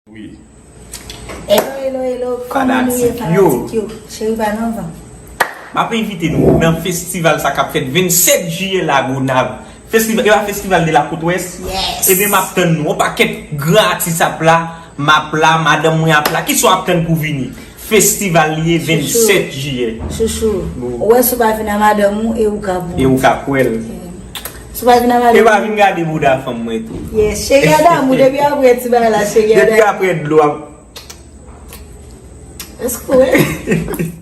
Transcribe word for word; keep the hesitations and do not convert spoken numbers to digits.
Wi. Hello, hello, hello. Kòman nou ye, fanatik yo? Cheri pa nan van. M ap envite nou nan festival sa k ap fèt vennsèt jiyè Lagonav. Festival, e pa festival de la côte ouest? Yes. Ebyen, m ap tann nou. On pakèt gran atis ap la, m ap la, madanm mwen ap la. Kisa w ap tann pou vini? Festival li ye, vennsèt jiyè. Chouchou. Ou wè, si w pa vin a madanm ou, e ou ka pou. E ou ka kwè l. Si w pa vin a E pa madanm ou. Vin gade bouda fanm mwen tou. Yes, cheri a damou, depi apre ti bagay la, cheri a Depi damou. Apre dlo ap. Èske w wè?